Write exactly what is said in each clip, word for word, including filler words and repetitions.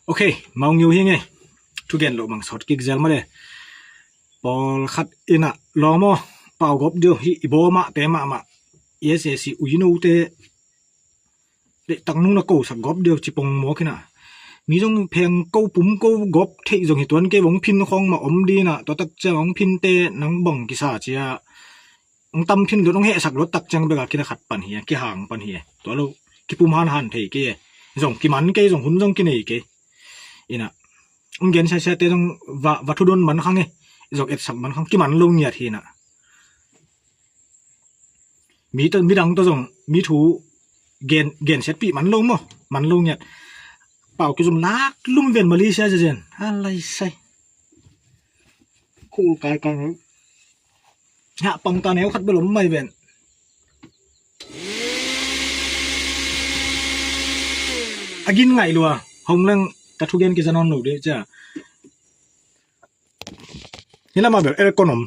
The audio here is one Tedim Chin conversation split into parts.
Ok, maung yo hi nge. Thugen lo mang sawt kik zel male. Pawlkhat inah lawm aw, pau gawp deuh hi i bawmah te mahmah. I S A C uinote deihtak nung na kosak gawp deuh ci pong mawk inah. Mi zong pheng ko pum ko gawp theih zong hi tuan kei, vong phin khawng mah om dinah, tua tak ciang hong phinte nang bang kisa cia. Hong tam phin luat, hong hehsak luat tak ciang beka kina khat pan hi a, kihang pan hi a. Tua lo kipum hanhan thei kei e. Zong kiman kei, zong hun zong kinei kei. Inah hong gen siasia te zong va, va thudon man khang e. Zong etsak man khang, kiman lo ngiat hi inah. Mi to, midang to zong mi thu gen, gen siatpih man lo maw, man lo ngiat. Pau kizom lak lum ven Malaysia zezen. Alai sai. Khul kai kai. Hah pang ta neu khat bel om mai ven. A gin ngaih lua. Hong leng ka thugen kiza nawn lo dih cia. Hi lamah bel aircon om.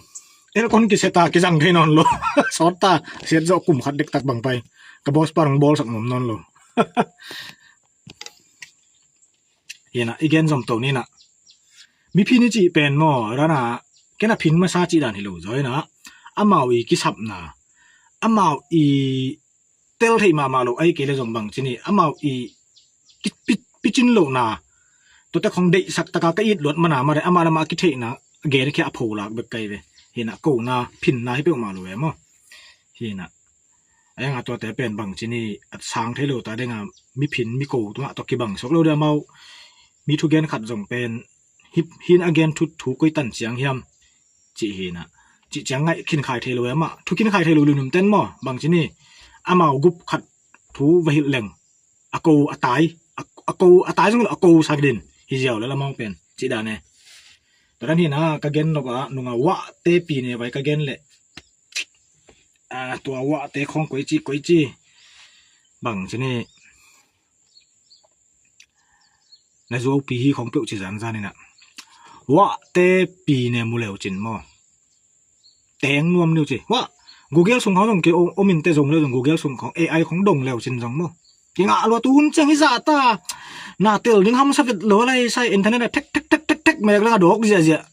Aircon kiseta kizang thei nawn lo. Sawt ta, siat zawh kum khat dektak bang pai. Ka boss pa hong bawlsak nuam nawn lo. Hi inah i gen zom to ni inah. Miphin i cih pen maw, rana kena phin masa cih dan hi lo zaw inah. Amau i kisapna, amau i tel theih mahmah lo, ai kei le zong bang ci ni, amau i ki pi, picin lohna. Tuate khong deihsak taka ka it luat mana mare, amah lamah a kitheihna gen khia a pholak bek kai ve. Hi inah kona phinna hi peuhmah lo e maw. Hi inah. A ianga tuate pen bang ci ni, at sang thei lo ta dinga miphin miko tungah tua kibang sok lo dia mau. Mi thugen khat zong pen hi, hi inah a gen thu, thu koi tan ciang hiam cih hi inah. Cih ciang ngaih khin khai thei lo e amah. Thu khin khai thei lo limlim ten maw. Bang ci ni, amau gup khat thu va hilh leng a ko a tai, a, a ko a tai zong lo a ko sak din hi ziau le lamau pen cih dan e. Tua dan hi inah ka gen lo ka nunga wahte pi ne vai ka gen leh. A, tua wahte khawng koici, koici. Bang ci ni, na zuaupi hi khawng peuh ci zanzan inah. Wahte pi ne mu leu cin maw. Teng nuam niu ci. Wah, Google sung khawng zong kei o, omin te zong leu zong Google sung khawng A I khawng dong leu cin zong maw. Kingah lua tu hun ciang hi zah ta. Na tel ding hamsa vet lo lai sai internet a thek, thek, thek, thek, thek, mek leng a dawk ziahziah.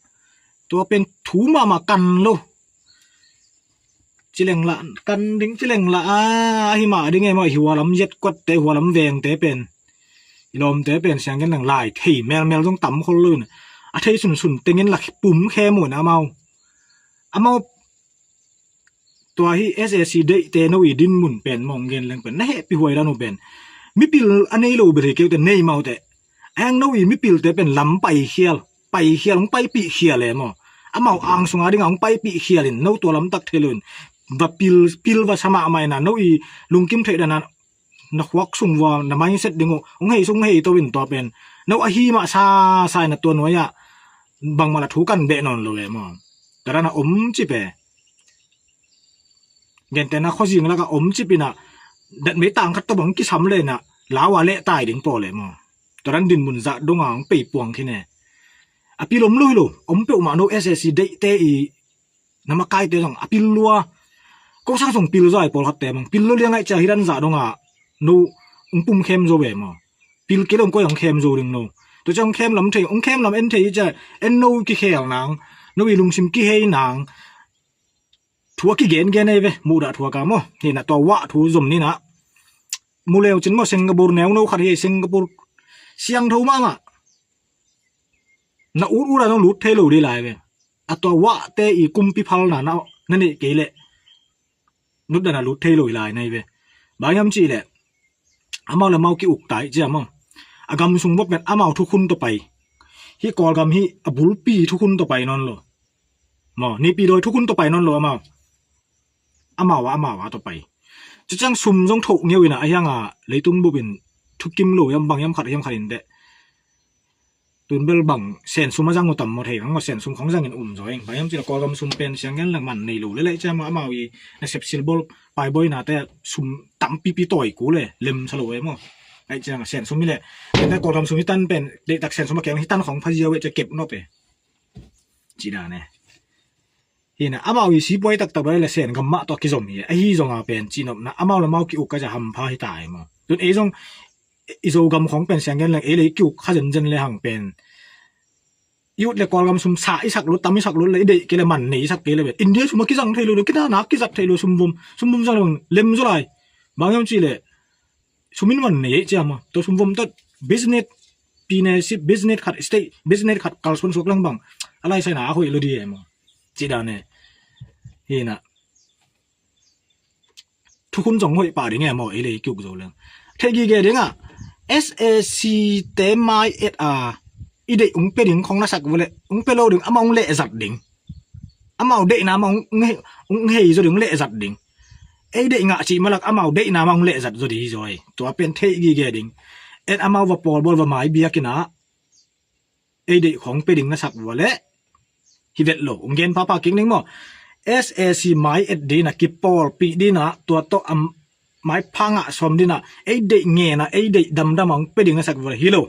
Tua pen thu mahmah kan lo. Cileng lah, kan ding cileng lah a, ahi mah ding e maw, ahi hualam yet kuatte, hualam vengte pen. I lawmte pen siang gen leng lai thei melmel zong tam khol lo in. A thei sunsun tengin lah pum khem uh in amau. Amau tua hi S A C deihte no i dinmun pen maw hong gen leng pen. Na hehpih huai dan uh pen. Mipil a nei lo bel hi keu te nei mau te. Aeng no i mipilte pen lam paikhial, paikhial, hong paipih khial e maw. Amau ang sunga dinga hong paipih khial in, no tua lamtak thei lo in. Va pil, pil va sa mahmah ina, no i lungkim theih dana, na khuak sung vua, na mindset ding uh, hong hei sung hei to in tua pen. No ahi mah sa, sa ina tua nuai ah, bangmah la thu kan beh nawn lo e maw. Tua dana om cip e. Gentehna khuazing laka om cip ina, datmei tang khat tawh bang kisam le ina, lau a leh tai ding pawl e maw. Tua dan dinmun zah donga hong pei puang khin e. A pil om lo hi lo, om peuhmah no S A C deihte i na makaite zong a pil lua. Ko sang sung pil zaw ai pawlkhatte bang pil lua liang ai cia hi dan zah donga no hong pum khem zo ve maw. Pil kei lo hong koi hong khem zo ding no. Tua cia hong khem lam thei, hong khem lam en thei i cia en no kikhel nang, no i lungsim kihei nang. Thu a kigen gen ei ve, muhdah thu a ka maw. Hi na tua wah thu zom ni na. Mu leu cin maw, Singapore neu no khat hi, Singapore siangtho mahmah. Na ut ut a zong lut thei lo dih lai ve. A tua wahte i kumpi phalna na, na neih kei leh nutdan a lut thei lo i lai na hi ve. Bang hiam cih leh amau le amau ki-uk tai cia maw. A gam sung bawp pen amau thukhun tawh pai. Hih Kawlgam hih a bulpi thukhun tawh pai nawn lo. Maw, Nipi dawi thukhun tawh pai nawn lo amau. Amau a, amau a tawh pai. Cuciang sum zong thoh ngeu ina a hianga leitung bupin thukim lo hiam bang hiam khat hiam khat in deh. Tun bel bang sen sum a zang uh tam maw thei, bang maw sen sum khong zangin um zaw ing. Bang hiam cih leh Kawlgam sum pen siang gen leh man nei lo leh leh cia maw amau i nasep silbawl paibawina te sum tampipi tawi kul e, lem sa lo e maw. Ai ciang sen sum hi leh, ken te Kawlgam sum hi tan pen, deihtak sen sum a keng hi tan khong pha ziau e cia kep nop e. Ci dan e. Hi na, amau i sipuai taktak lo e leh sen gam mah tawh kizom hi e. Ahi zonga pen, ci nopna, amau le amau ki-uk ka cia hampha hi ta e maw. Tun ei zong, i Zogam khawng pen siang gen leng ei le i kiuk kha zenzen le hang pen i ut le Kawlgam sum sa i sak lut, tam i sak lut le i deih kei le man nei i sak kei le pen India sum a kizang thei lo, kidana kizat thei lo, sumvom sumvom zang le bang lem zaw lai. Bang hiam cih le sum in man nei ei ciam a, tua sumvom tawh business, pine si business khat, state business khat kalsuan suak leng bang a laisaina a hoih lo di e maw? Ci dan e. Hi na. Thukhun zong hoih pah ding e maw, ei le i kiuk zo leng. Theih gige ding ah, S A C te mai et a, i deih ung pe ding khong na sak vua le, ung pe lo ding, amau ung lehzat ding. Amau deihna amau ung, ung hei zaw ding, ung lehzat ding. Ei deih ngah cih malak amau deihna amau ung lehzat zaw ding hi zaw ei. Tua pen theih gige ding. En amau va pawlbawl va mai biak in ah, ei deih khong pe ding na sak vua leh hi vet lo. Ung gen phapha kik ning maw? S A C mai et ding a, kipawlpih ding a, tua tawh a mai pha ngah sawm ding a, ei deih ngen a, ei deih damdam a ung pe ding na sak vua leh hi lo.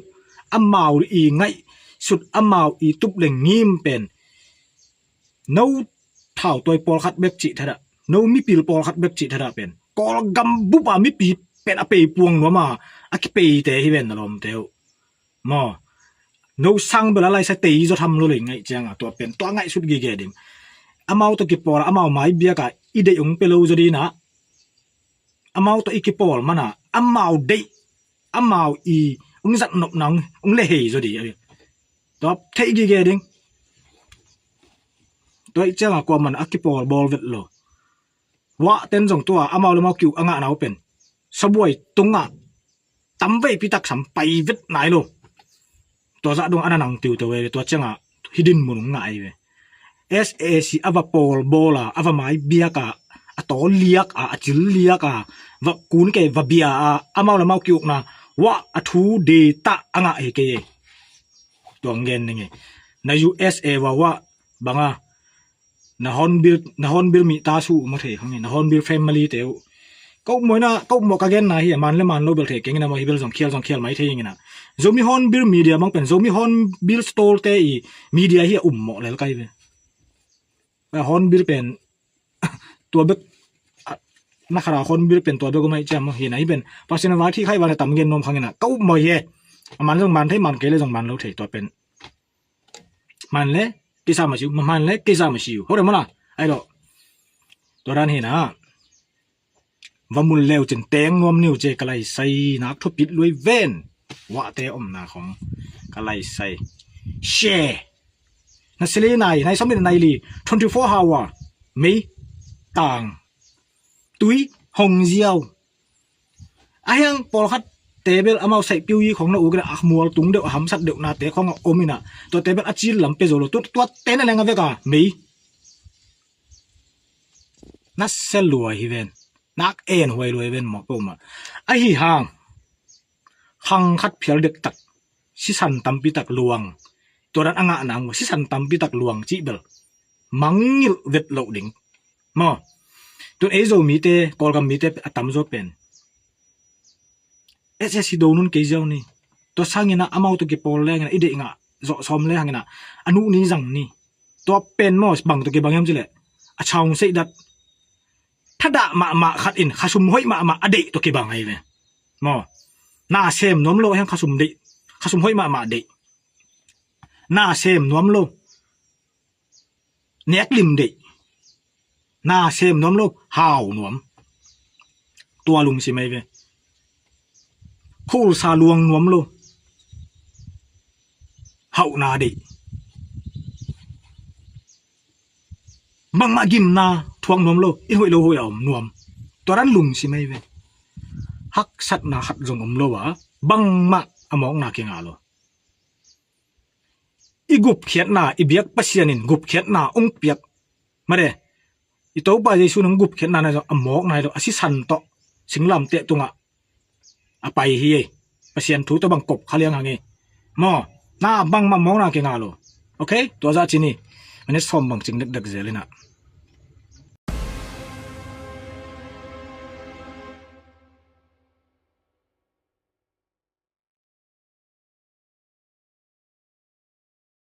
Amau i ngaihsut, amau i tup le ngim pen no thau tuai pawlkhat bek cih thadah, no mipil pawlkhat bek cih thadah pen Kawlgam bup a mipi pen a pei puang nuam a, a kipeite hi ven na lawmte uh. Maw, no sang bel a laisa tei zaw tham lo lei ngaih ciang a, tua pen tua ngaihsut gige ding. Amau tawh kipawl a, amau mai biak a i deih ung pe lo zaw ding a, amau tawh i kipawl man a, amau deih, amau i ung zat nopna ung, ung le hei zaw ding. Tua theih gige ding. Tua ih ciang a kuaman a kipawlbawl vet lo. Wah ten zong tua amau le amau kiuk a ngahna uh pen sabuai tungah tam veipi tak sam pai vet nai lo. Tua zah dong a na nang tiute uh e, tua ciangah hih dinmun ung ngah ei ve. S A C a va pawlbawl a, a va mai biak a, a taw liak a, a cil liak a, va kun kei va bia a, amau le amau kiukna wah a thu de tah a ngah hi kei ei. Tua ngen ning ei. Na U S A va wah banga na Hornbill, na Hornbill mihta su um a thei khang in, na Hornbill family te uh. Ka upmawhna, ka upmawh ka genna hi a, man le man lo bel thei keng in a, maw hi bel zong khial, zong khial mai thei ing in a. Zomi Hornbill media mang pen, Zomi Hornbill store te i media hi a ummawh lel kai ve. A Hornbill pen tua bek, a, na khara Hornbill pen tua bek um ai ciam maw hi na hi pen. Pasin a vai thi khai vai na tam gen nuam khang in a. Ka upmawh hi e. A man zong man thei, man kei le zong man lo thei tua pen. Man le kisa ma siu, ma man le kisa ma siu. Ho de mala. Ai lo. Tua dan hi na. Va mun leu cin teng nuam niu ce ka lai sai nak thupit lui ven. Wah te omna khong ka lai sai. Share. Na sili nai, nai somni nai li. Twenty four hour. Mei. Tang. Tui. Hong ziau. A hiang pawlkhat te bel amau saih piu i khong na uk in a, a mual tung deuh, a hamsat deuh na te khong a om in a, tua te bel a cil lam pe zo lo, tu, tua te na leng a vek a mei na se lua hi ven, nak en huai lua hi ven maw pe uma. A hi hang, hang khat phial dek tak, sisan tampi tak luang, tua dan a ngah nang sisan tampi tak luang cih bel mangngilh vet loh ding. Maw, tun ei Zomite, Kawlgam mite a tamzaw pen S A C do nun kei ziau ni. Tua sangin a amau tawh kipawl le hangin a i deih ngah zawh sawm le hangin a a nuh ni zang ni. Tua pen maw bang tawh kibang hiam cileh a chaung seih dat thadah mahmah khat in khasum hoih mahmah a deih tawh kibang ahi ve. Maw, na sem nuam lo hiang khasum deih, khasum hoih mahmah deih. Na sem nuam lo. Nek lim deih. Na sem nuam lo, hau nuam. Tua lungsim ahi ve. Khulsa luang nuam lo. Hauhna deih. Bangmah gimna thuak nuam lo. In hoih lo hoih a om nuam. Tua dan lungsim ahi ve. Haksatna khat zong om lo a. Bangmah a mawkna kingah lo. I gupkhiatna, i biak Pasian in gupkhiatna ong piak. Mare, i Topa Jesu nong gupkhiatna na zong a mawk nai lo, a sisan tawh singlamteh tungah a pai hi ei. Pasian thu tawh bang kop kha liang hang ei. Maw, na bangmah mawkna kingah lo. Ok, tua zah cin hi. Minute sawm bang cing dekdek zel inah.